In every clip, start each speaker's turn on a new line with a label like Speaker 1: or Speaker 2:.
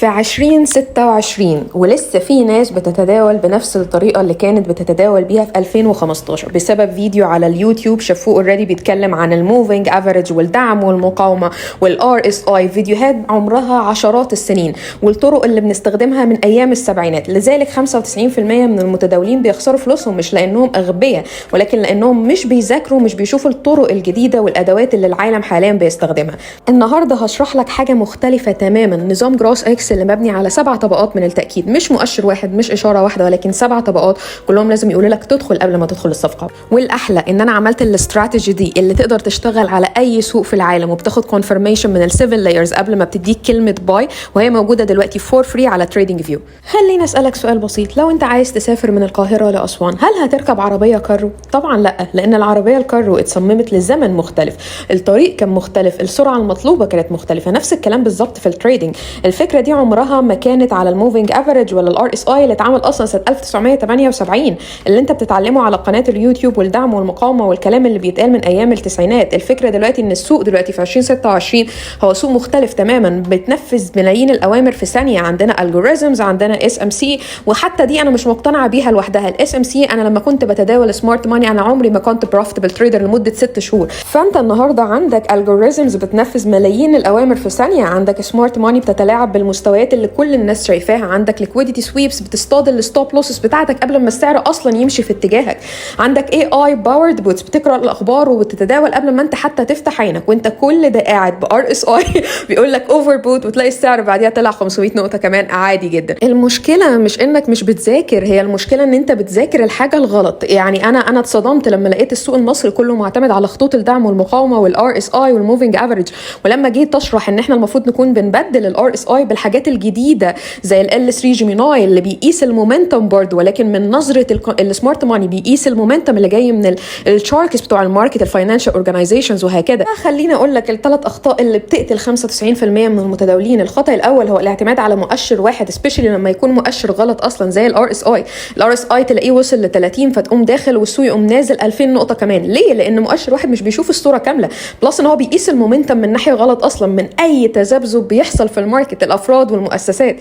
Speaker 1: في 2026 ولسه في ناس بتتداول بنفس الطريقة اللي كانت بتتداول بيها في 2015 بسبب فيديو على اليوتيوب شافوه already بيتكلم عن ال moving average والدعم والمقاومة وال RSI، فيديوهات عمرها عشرات السنين والطرق اللي بنستخدمها من ايام السبعينات. لذلك 95% من المتداولين بيخسروا فلوسهم، مش لانهم اغبياء، ولكن لانهم مش بيذاكروا، مش بيشوفوا الطرق الجديدة والادوات اللي العالم حاليا بيستخدمها. النهارده هشرح لك حاجة مختلفة تماما، نظام جروس اكس اللي مبني على 7 طبقات من التاكيد، مش مؤشر واحد، مش اشارة واحده، ولكن 7 طبقات كلهم لازم يقولوا لك تدخل قبل ما تدخل الصفقه. والاحلى ان انا عملت الاستراتيجي دي اللي تقدر تشتغل على اي سوق في العالم وبتاخد confirmation من ال seven layers قبل ما بتديك كلمة buy، وهي موجودة دلوقتي for free على TradingView. خليني اسالك سؤال بسيط، لو انت عايز تسافر من القاهرة لاسوان هل هتركب عربية كارو؟ طبعا لا، لان العربية الكارو اتصممت لزمن مختلف، الطريق كان مختلف، السرعة المطلوبة كانت مختلفه. نفس الكلام بالظبط في ال trading. الفكرة دي عمرها ما كانت على ال moving average ولا ال RSI اللي اتعمل اصلا سنة 1978، اللي انت بتتعلمه على قناة اليوتيوب، والدعم والمقاومة والكلام اللي بيتقال من ايام التسعينات. الفكرة دلوقتي ان السوق دلوقتي في 2026 هو سوق مختلف تماما، بتنفذ ملايين الاوامر في ثانيه، عندنا algorithms، عندنا SMC، وحتى دي انا مش مقتنعة بيها لوحدها. ال SMC انا لما كنت بتداول smart money انا عمري ما كنت profitable trader لمدة 6 شهور. فانت النهارده عندك algorithms بتنفذ ملايين الاوامر في ثانيه، عندك smart money بتتلاعب بالمستويات اللي كل الناس شايفاها، عندك liquidity sweeps بتصطاد ال stop losses بتاعتك قبل ما السعر اصلا يمشي في اتجاهك، عندك AI powered bots بتقرا الاخبار وبتتداول قبل ما انت حتى تفتح عينك، وانت كل ده قاعد ب RSI بيقول لك overbought وتلاقي السعر بعديها طلع 500 نقطة كمان عادي جدا. المشكلة مش انك مش بتذاكر، هي المشكلة ان انت بتذاكر الحاجة الغلط. يعني انا اتصدمت لما لقيت السوق المصري كله معتمد على خطوط الدعم والمقاومة وال RSI وال moving average، ولما جيت اشرح ان احنا المفروض نكون بنبدل ال RSI بالحاجات الجديدة زي ال L3 Gemini اللي بيقيس ال momentum برضه، ولكن من نظره ال smart money، بيقيس ال momentum اللي جاي من ال sharks بتوع ال market، ال financial organizations وهكذا. خليني اقول لك الثلاث اخطاء اللي بتقتل 95% من المتداولين. الخطا الاول هو الاعتماد على مؤشر واحد، especially لما يكون مؤشر غلط اصلا زي ال RSI. ال RSI تلاقيه وصل ل 30 فتقوم داخل والسوق يقوم نازل 2000 نقطة كمان. ليه؟ لان مؤشر واحد مش بيشوف الصورة كامله، plus ان هو بيقيس ال momentum من ناحية غلط اصلا، من اي تذبذب بيحصل في ال market، الافراد والمؤسسات.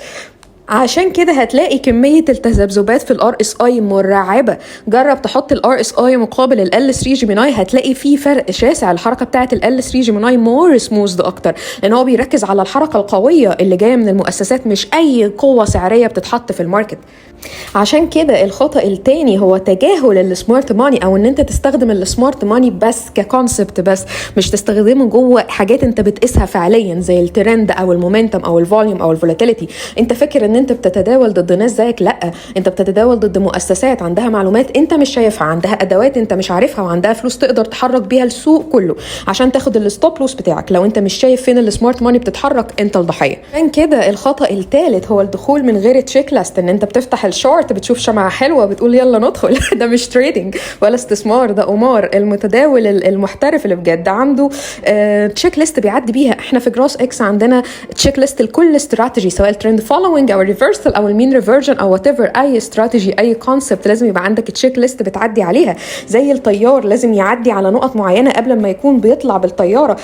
Speaker 1: عشان كده هتلاقي كمية التذبذبات في ال RSI مرعبة. جرب تحط ال RSI مقابل ال L3 Gemini، هتلاقي في فرق شاسع. الحركة بتاعة ال L3 Gemini more smooth اكتر، لان هو بيركز على الحركة القوية اللي جاية من المؤسسات، مش اي قوة سعرية بتتحط في ال market. عشان كده الخطأ التاني هو تجاهل ال smart money، او ان انت تستخدم ال smart money بس ك concept بس، مش تستخدمه جوه حاجات انت بتقيسها فعليا زي الترند او ال momentum او ال volume او ال volatility. انت فاكر ان انت بتتداول ضد ناس زيك؟ لا، انت بتتداول ضد مؤسسات عندها معلومات انت مش شايفها، عندها ادوات انت مش عارفها، وعندها فلوس تقدر تحرك بيها السوق كله عشان تاخد ال stop loss بتاعك. لو انت مش شايف فين ال smart money بتتحرك انت الضحيه. عشان كده الخطا الثالث هو الدخول من غير checklist، ان انت بتفتح ال chart بتشوف شمعة حلوة بتقول يلا ندخل. ده مش trading ولا استثمار، ده قمار. المتداول المحترف اللي بجد عنده checklist بيعدي بيها. احنا في جروس اكس عندنا checklist لكل استراتيجي، سواء ال trend following او ال reversal او ال mean reversion او whatever، اي استراتيجي، اي concept، لازم يبقى عندك checklist بتعدي عليها، زي الطيار لازم يعدي على نقط معينة قبل ما يكون بيطلع بالطياره.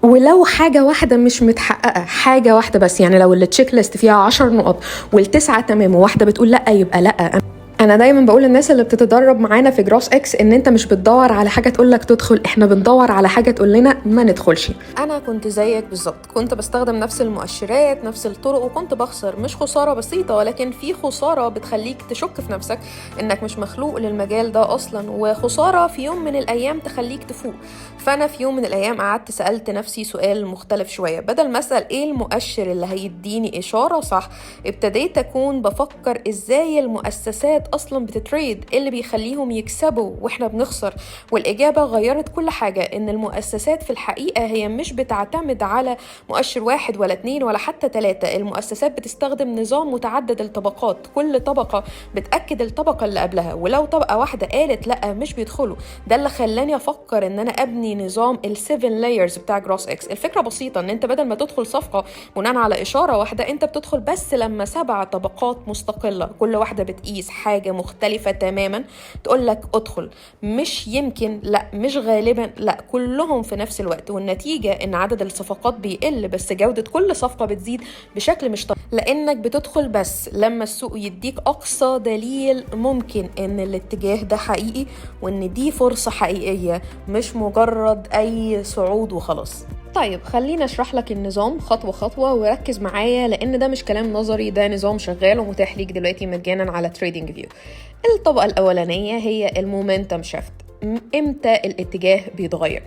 Speaker 1: ولو حاجة واحدة مش متحققة، حاجة واحدة بس، يعني لو ال checklist فيها 10 نقط والتسعة تمام وواحدة بتقول لأ، يبقى لأ. انا دايما بقول للناس اللي بتتدرب معانا في جروس اكس ان انت مش بتدور على حاجة تقول لك تدخل، احنا بندور على حاجة تقول لنا ما ندخلش. انا كنت زيك بالظبط، كنت بستخدم نفس المؤشرات، نفس الطرق، وكنت بخسر، مش خسارة بسيطه، ولكن في خسارة بتخليك تشك في نفسك انك مش مخلوق للمجال ده اصلا، وخسارة في يوم من الايام تخليك تفوق. فانا في يوم من الايام قعدت سالت نفسي سؤال مختلف شويه، بدل ما اسال ايه المؤشر اللي هيديني اشارة صح، ابتديت اكون بفكر ازاي المؤسسات اصلا بت trade، ايه اللي بيخليهم يكسبوا واحنا بنخسر. والاجابة غيرت كل حاجه، ان المؤسسات في الحقيقة هي مش بتعتمد على مؤشر واحد ولا اتنين ولا حتى تلاتة. المؤسسات بتستخدم نظام متعدد الطبقات، كل طبقه بتاكد الطبقة اللي قبلها، ولو طبقه واحدة قالت لا مش بيدخلوا. ده اللي خلاني افكر ان انا ابني نظام ال seven layers بتاع جروس اكس. الفكرة بسيطه، ان انت بدل ما تدخل صفقة بناء على اشارة واحده، انت بتدخل بس لما 7 طبقات مستقلة كل واحدة بتقيس حاجة حاجة مختلفة تماما تقول لك ادخل. مش يمكن، لا، مش غالبا، لا، كلهم في نفس الوقت. والنتيجة ان عدد الصفقات بيقل بس جودة كل صفقة بتزيد بشكل مش طبيعي، لانك بتدخل بس لما السوق يديك اقصى دليل ممكن ان الاتجاه ده حقيقي وان دي فرصة حقيقية، مش مجرد اي صعود وخلاص. طيب خلينا اشرح لك النظام خطوة خطوة وركز معايا، لان ده مش كلام نظري، ده نظام شغال ومتاح ليك دلوقتي مجانا على TradingView. الطبقة الأولانية هي ال momentum shift، امتى الاتجاه بيتغير.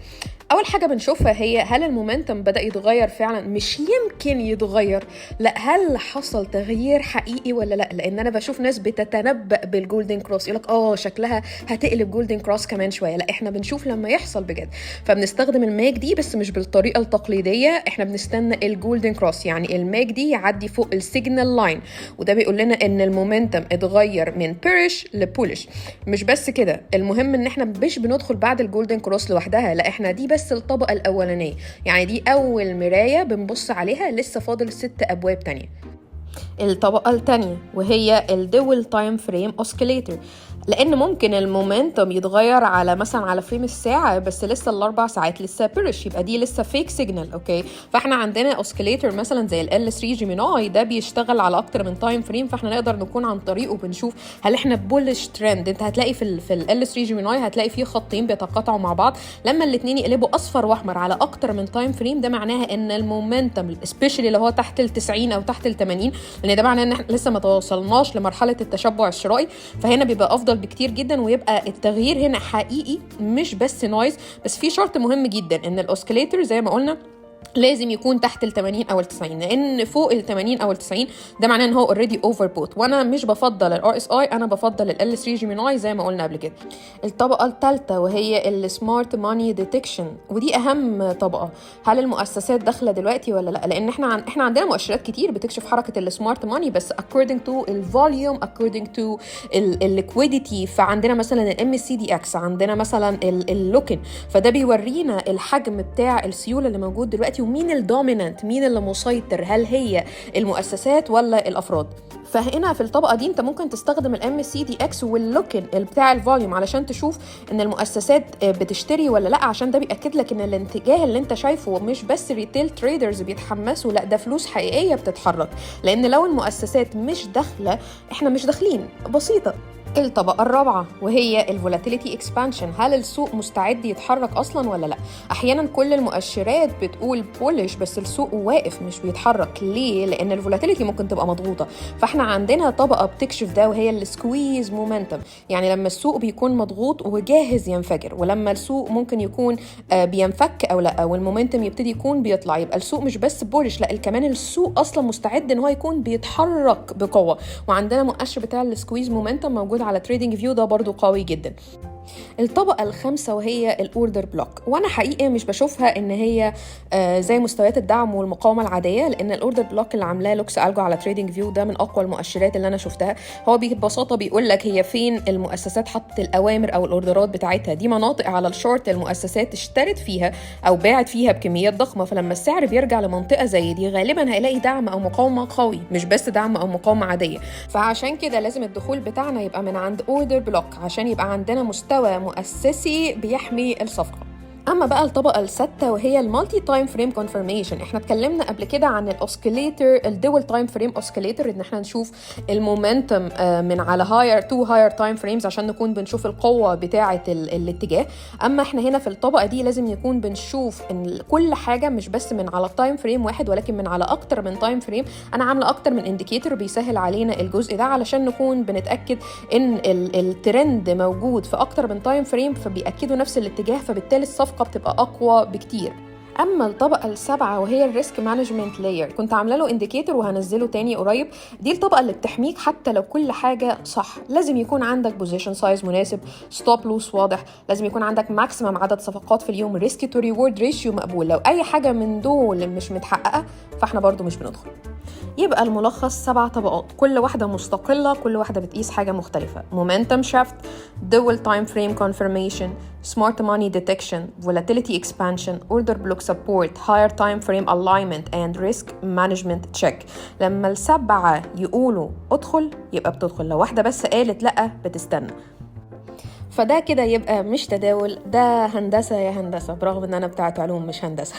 Speaker 1: اول حاجة بنشوفها هي هل ال momentum بدا يتغير فعلا، مش يمكن يتغير، لا، هل حصل تغيير حقيقي ولا لا. لان انا بشوف ناس بتتنبأ بال golden cross، يقولك شكلها هتقلب golden cross كمان شويه. لا، احنا بنشوف لما يحصل بجد. فبنستخدم ال MACD بس مش بالطريقة التقليديه، احنا بنستنى ال golden cross، يعني ال MACD يعدي فوق ال signal line، وده بيقول لنا ان ال momentum اتغير من bearish ل bullish. مش بس كده، المهم ان احنا مش بندخل بعد ال golden cross لوحدها، لا، احنا دي بس الطبقة الأولانية، يعني دي أول مراية بنبص عليها، لسه فاضل 6 أبواب تانية. الطبقة التانية وهي ال dual time frame oscillator، لان ممكن ال momentum يتغير على مثلا على frame الساعة بس لسه ال4 ساعات لسه bearish، يبقى دي لسه fake signal. okay، فاحنا عندنا oscillator مثلا زي ال L3 Gemini، ده بيشتغل على اكتر من time frame، فاحنا نقدر نكون عن طريقه بنشوف هل احنا bullish trend. انت هتلاقي في ال L3 Gemini هتلاقي فيه خطين بيتقاطعوا مع بعض، لما الاثنين يقلبوا اصفر واحمر على اكتر من time frame، ده معناها ان ال momentum especially اللي هو تحت ال 90 او تحت ال 80، لان ده معناه ان احنا لسه ما توصلناش لمرحلة التشبع الشرائي، فهنا بيبقى افضل بكتير جدا، ويبقى التغيير هنا حقيقي مش بس noise. بس في شرط مهم جدا، ان ال oscillator زي ما قلنا لازم يكون تحت ال 80 او ال 90، لان فوق ال 80 او ال 90 ده معناه ان هو already overbought، وانا مش بفضل ال RSI، انا بفضل ال L3 Gemini زي ما قلنا قبل كده. الطبقة الثالثة وهي ال smart money detection، ودي اهم طبقه، هل المؤسسات داخله دلوقتي ولا لا؟ لان احنا عندنا مؤشرات كتير بتكشف حركة ال smart money، بس according to ال volume، according to ال liquidity. فعندنا مثلا ال MCDX، عندنا مثلا ال Locsin، فده بيورينا الحجم بتاع السيولة اللي موجود دلوقتي، ومين ال dominant، مين اللي مسيطر، هل هي المؤسسات ولا الافراد. فهنا في الطبقة دي انت ممكن تستخدم ال MCDX وال Locsin بتاع ال volume علشان تشوف ان المؤسسات بتشتري ولا لا، عشان ده بياكد لك ان الاتجاه اللي انت شايفه مش بس retail traders بيتحمسوا، لا، ده فلوس حقيقية بتتحرك. لان لو المؤسسات مش داخله احنا مش داخلين، بسيطه. الطبقة الرابعة وهي ال volatility expansion، هل السوق مستعد يتحرك أصلا ولا لا؟ أحيانا كل المؤشرات بتقول bullish بس السوق واقف مش بيتحرك. ليه؟ لأن ال volatility ممكن تبقى مضغوطة. فاحنا عندنا طبقة بتكشف ده وهي ال squeeze momentum، يعني لما السوق بيكون مضغوط وجاهز ينفجر، ولما السوق ممكن يكون بينفك أو لا، وال momentum يبتدي يكون بيطلع، يبقى السوق مش بس bullish، لا، كمان السوق أصلا مستعد إن هو يكون بيتحرك بقوة. وعندنا مؤشر بتاع ال squeeze momentum موجود على TradingView، ده برضو قوي جدا. الطبقة الخامسة وهي ال order block، وانا حقيقة مش بشوفها ان هي زي مستويات الدعم والمقاومة العادية، لان ال order block اللي عاملاه LuxAlgo على TradingView ده من اقوى المؤشرات اللي انا شفتها. هو ببساطة بيقول لك هي فين المؤسسات حطت الاوامر او ال orderات بتاعتها. دي مناطق على ال chart المؤسسات اشترت فيها او باعت فيها بكميات ضخمة، فلما السعر بيرجع لمنطقة زي دي غالبا هيلاقي دعم او مقاومة قوي، مش بس دعم او مقاومة عادية. فعشان كده لازم الدخول بتاعنا يبقى من عند order block عشان يبقى عندنا مستوى مؤسسي بيحمي الصفقة. اما بقى الطبقة السادسة وهي ال multi time frame confirmation، احنا اتكلمنا قبل كده عن ال oscillator، ال dual time frame oscillator، ان احنا نشوف ال momentum من على higher two higher time frames عشان نكون بنشوف القوة بتاعه الاتجاه. اما احنا هنا في الطبقة دي لازم يكون بنشوف ان كل حاجة مش بس من على time frame واحد ولكن من على اكتر من time frame. انا عامله اكتر من indicator بيسهل علينا الجزء ده علشان نكون بنتاكد ان الترند موجود في اكتر من time frame، فبياكدوا نفس الاتجاه، فبالتالي الصفقة بتبقى اقوى بكتير. اما الطبقة السابعة وهي ال risk management layer، كنت عامله له indicator وهنزله تاني قريب. دي الطبقة اللي بتحميك حتى لو كل حاجة صح. لازم يكون عندك position size مناسب، stop loss واضح، لازم يكون عندك maximum عدد صفقات في اليوم، risk to reward ratio مقبول. لو اي حاجة من دول مش متحققه فاحنا مش داخلين. فاحنا برضو مش بندخل. يبقى الملخص 7 طبقات، كل واحدة مستقلة، كل واحدة بتقيس حاجة مختلفة: momentum shift، dual time frame confirmation، smart money detection، volatility expansion، order block support، higher time frame alignment and risk management check. لما ال7 يقولوا ادخل يبقى بتدخل، لو واحدة بس قالت لأ بتستنى. فده كده يبقى مش تداول، ده هندسة يا هندسة، برغم ان انا بتاعت علوم مش هندسة.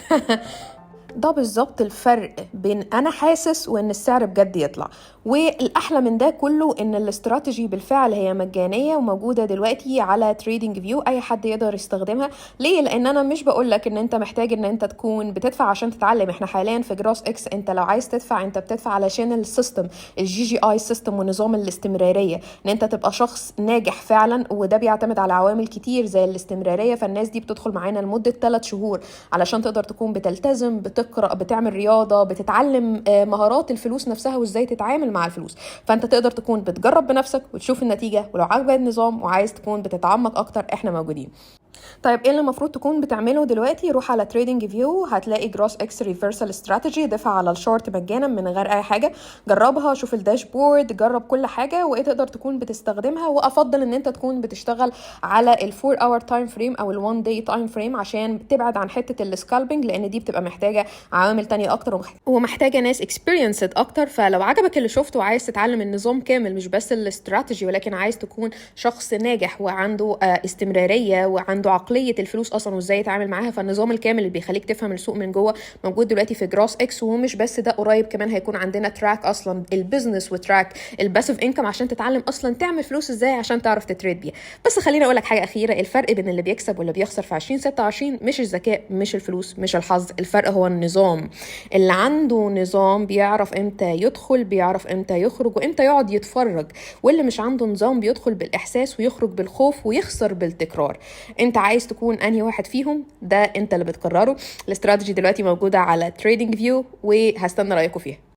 Speaker 1: ده بالظبط الفرق بين انا حاسس وان السعر بجد يطلع. والاحلى من ده كله ان الاستراتيجي بالفعل هي مجانية وموجودة دلوقتي على TradingView، اي حد يقدر يستخدمها. ليه؟ لان انا مش بقول لك ان انت محتاج ان انت تكون بتدفع عشان تتعلم. احنا حاليا في Gross X انت لو عايز تدفع انت بتدفع علشان ال system، ال GGI system ونظام الاستمرارية، ان انت تبقى شخص ناجح فعلا، وده بيعتمد على عوامل كتير زي الاستمرارية. فالناس دي بتدخل معانا لمدة 3 شهور علشان تقدر تكون بتلتزم، بتقرا، بتعمل رياضة، بتتعلم مهارات الفلوس نفسها وازاي تتعامل مع الفلوس. فانت تقدر تكون بتجرب بنفسك وتشوف النتيجة، ولو عجبك النظام وعايز تكون بتتعمق اكتر احنا موجودين. طيب ايه اللي المفروض تكون بتعمله دلوقتي؟ روح على TradingView، هتلاقي Gross X reversal strategy، ضيفها على ال chart مجانا من غير اي حاجة، جربها، شوف ال dashboard، جرب كل حاجة وايه تقدر تكون بتستخدمها. وافضل ان انت تكون بتشتغل على ال 4 hour time frame او ال 1 day time frame عشان تبعد عن حتة ال scalping، لان دي بتبقى محتاجه عوامل تانية اكتر ومحتاجة ناس experienced اكتر. فلو عجبك اللي شفته وعايز تتعلم النظام كامل، مش بس الاستراتيجي، ولكن عايز تكون شخص ناجح وعنده استمرارية وعنده عقلية الفلوس اصلا وازاي يتعامل معاها، فالنظام الكامل اللي بيخليك تفهم السوق من جوه موجود دلوقتي في Gross X. ومش بس ده، قريب كمان هيكون عندنا track اصلا ال business و track ال passive income عشان تتعلم اصلا تعمل فلوس ازاي عشان تعرف ت trade بيها. بس خليني اقول لك حاجة اخيرة، الفرق بين اللي بيكسب واللي بيخسر في 2026 مش الذكاء، مش الفلوس، مش الحظ، الفرق هو النظام. اللي عنده نظام بيعرف امتى يدخل، بيعرف امتى يخرج، وامتى يقعد يتفرج، واللي مش عنده نظام بيدخل بالاحساس ويخرج بالخوف ويخسر بالتكرار. انت عايز تكون انهي واحد فيهم؟ ده انت اللي بتقرره. الاستراتيجي دلوقتي موجودة على TradingView وهستنى رايكم فيها.